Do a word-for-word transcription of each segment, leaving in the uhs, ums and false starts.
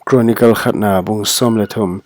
Chronicle khatna bung sawm leh thum.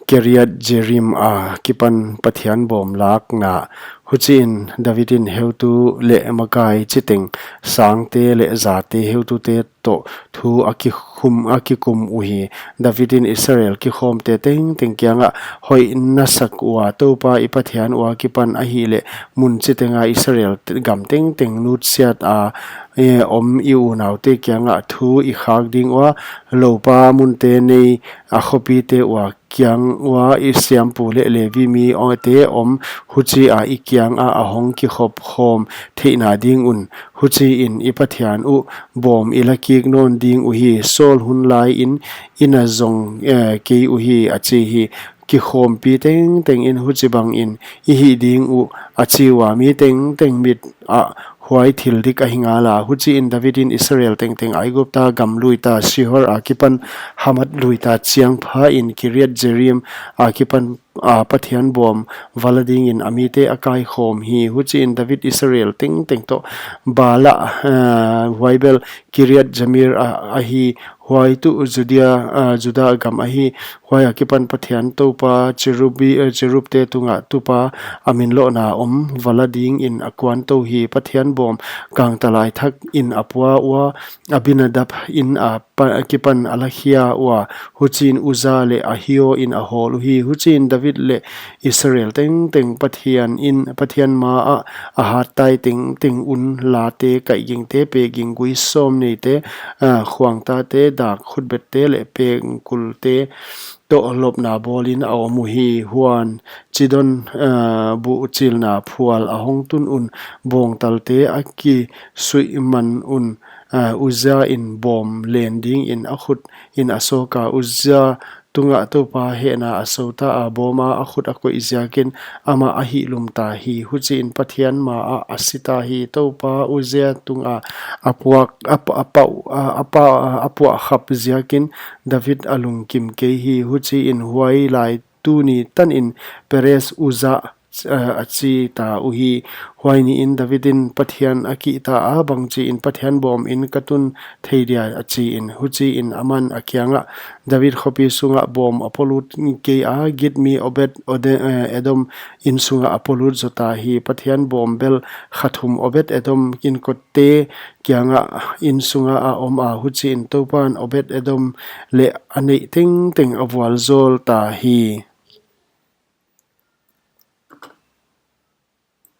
Kiriath Jearim akipan Pathian bawm lakna. Huchiin David in heutu leh makai chiteng, sangte leh zate heutute toh thu a kikum, a kikum uhi. David in Israel kikhawmte tengteng kiangah, hoih na sak ua, Toupa i Pathian ua kipan ahihleh mun chitenga Israel gam tengteng nutsiata, e, om i unaute kiangah thu i khak ding ua, loupa munte nei a khopite ua kiang ua i siampu leh Levi mite om, huchia i kianga a hong kikhop khawm theihna ding un. Huchiin i Pathian uh bawm i la kik nawn ding uhi, Saul hun laiin i na zong, eh, kei uhi, a chi hi. Kikhawmpi tengteng in huchibangin i hih ding uh, a chi ua, mi tengteng mit ah huai thil dik ahi ngala. Huchiin David in Israel tengteng Aigupta gam luita Sihor akipan Hamath luita chiang phain Kiriath Jearim akipan, a, Pathian bawm va la dingin a mite a kaikhawm hi. Huchiin David Israel tengteng toh Baala, a, huai bel Kiriath Jearim a, ahi, huai tuh Judea, a, Juda gam ahi, huai akipan Pathian Toupa, cherubi, eh, cherubte tunga tupa a minlohna om va la dingin a kuantou hi. Pathian bawm gangtalai thakin a pua ua, Abinadab in a pa, akipan a la khia ua, huchiin Uza leh Ahio in a hawl uhi. Huchiin David leh Israel tengteng Pathian in, Pathian maah a hattai tengteng un late, kaigingte, pekging gui sawm neite, a, khuangtate, dak khutbette leh pengkulte toh lopna bawlin a om uhi. Huan Chidon, a, buhchilna phual a hong tun un, bawngtalte a kisuihman un, a, Uza in bawm len dingin a khut in a sawka, Uza tunga Toupa hehna a sota a, bawma a khut a koih ziakin amah a hihlum ta hi. Huchiin Pathian maah a sita hi. Toupa Uza tunga a puak, a, a pau, a, a pa, a puah khap ziakin David a lungkim kei hi. Huchiin huai lai tuni tanin Perez Uza, eh, a chi ta uhi. Huai niin David in Pathian a kihta a, bangchiin Pathian bawm in ka tun thei dia, a chiin. Huchiin aman a kiangah, David khopi sungah bawm a polut kei a, Git mi Obed Ode-, eh, Edom in sungah a polut zota hi. Pathian bawm bel kha thum Obed Edom in kotte kiangah in sunga a om a, huchiin Toupan Obed Edom leh a neih tengteng a vualzawl ta hi.